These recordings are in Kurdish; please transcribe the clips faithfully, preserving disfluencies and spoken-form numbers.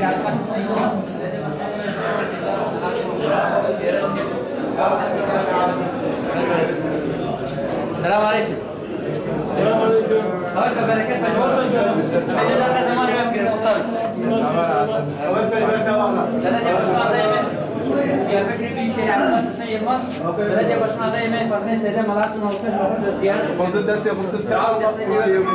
Selam aleyküm. Selam aleyküm. Hayır, bereket, hoş geldin. Hayırlı zamanı yok, bir muhtar. Belediye Başkanı adayı Diyarbakır Büyükşehir Erdoğan Hüseyin Yılmaz. Belediye Başkanı adayı Fatih Seyde Malatya Nokta Nokta Ziyaret. Fazla desteği fazla. Merhaba.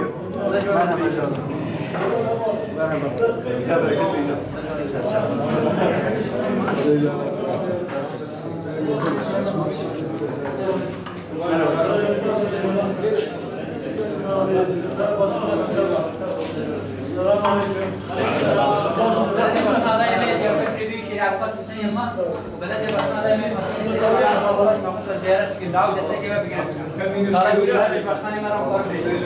Belediye Başkanı adayı Bey Diyarbakır Büyükşehir Avukat Hüseyin Yılmaz, Belediye Başkanı adayı Bey Fatih Seyde Malatya Nokta Ziyaret. Gündal destek eve bir gün. Tarih Başkanı Meral Korkmaz. Hüseyin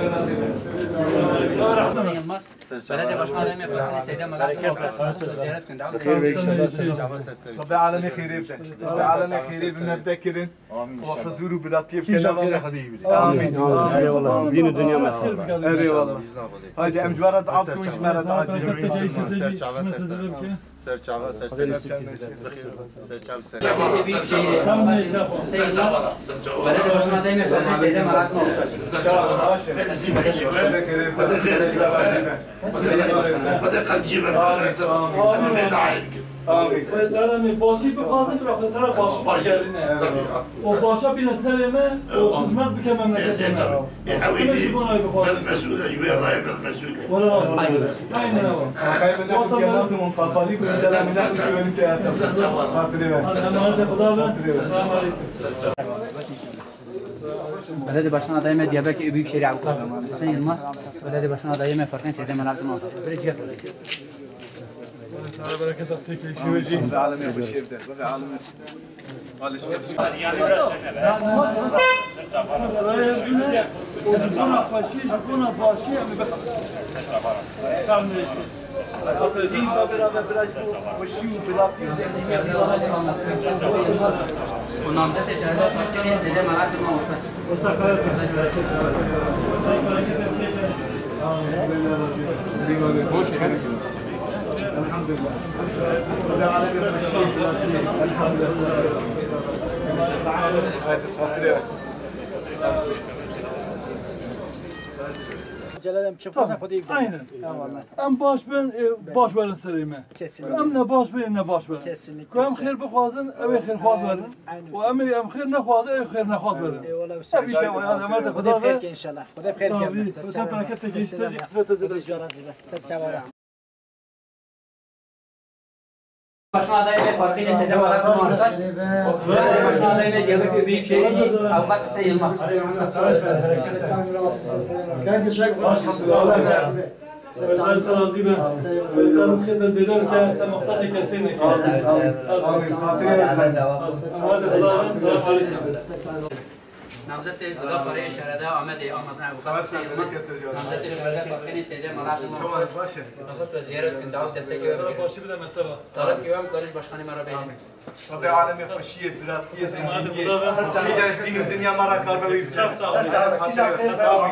Yılmaz. Belediye Başkanı Emre Fatih Seyda Malatya. Bereket. Ziyaret günde. Xêr ve inşallah ser çava ser ser. Rabbi alemê xêrê bide. Rabbi alemê xêrê bi me bide kirin. Amin inşallah. Huzur û biratiyê bide. Kîjan xêrê Xwedê bide. Amin. Amin. Eyvallah. Dîn û dinya me. Eyvallah. Haydi em ji we re dua bikin, ji me re dua bikin. Ser çava ser ser. Ser çava ser ser. Bixêr. Ser çava ser ser. Belediye Başkanı adayı Fatih Seyda Malatya. Ser çava. Belediye Başkanı. Amin. Amin. Başî bixwazin, tu xwe tera baş bikerine. O başa bîne serê me, o xizmet bike memleketê me. Ew ê ji bona wê bixwazin. Ber mesûl e, ji wê rayê ber mesûl e. Wala. Aynen. Aynen. Xayr be, ne kemandum, papalî ku inşallah millet güvenlik hayatı. Xatirê ver. Emanet Xuda be. Belediye Başkan adayı me Diyarbakır Büyükşehir Avukat Hüseyin Yılmaz. Belediye Başkan adayı me Furkan Seyde Melatya. Böyle cevap. Bereket, Rabbi alemê xweşiyê bide. Rabbi alemê. Celal em çi xwazin Xwedê bide. Aynen. Eyvallah. Em baş bin, e, baş werin serê me. Kesinlikle. Em ne baş bin, ne baş werin. Kesinlikle. Ku em xêr bixwazin, ew ê xêrxwaz werin. Aynen. Û em ê em xêr nexwazin, ew ê xêr nexwaz werin. Eyvallah. Ev îşe wa ya, emanet Xwedê bike inşallah. Xwedê bi xêr keve. Ser çava. Bereket, te gihîşte jî qismet e. Xwedê ji we razî be. Ser çava. Başkan adayı ve Fatih ile Seyda Malatya Muhtaç. Belediye Başkan adayı ve Diyarbakır Büyükşehir Avukat Hüseyin Yılmaz. Özel razî be. Özel xête zêde bike, te muhtaçê kesê neke. Hadi Xuda be. Namzetê Guda Parê Şerede Amedê Amazan Avukat Hüseyin Yılmaz. Namzetê Şerede Fatihê Seyde Malatya Muhtaç. Dixist ve ziyaret kin davet destek ve. Başî bide me teva. Talep ki ve em Kurdiş Başkanı me ra bêjin. Rabbi alemê xweşiyê, biratiyê, zenginiyê. Çi car dîn û dinya me re kar be wî biçe. Çok sağ olun. Çok sağ olun.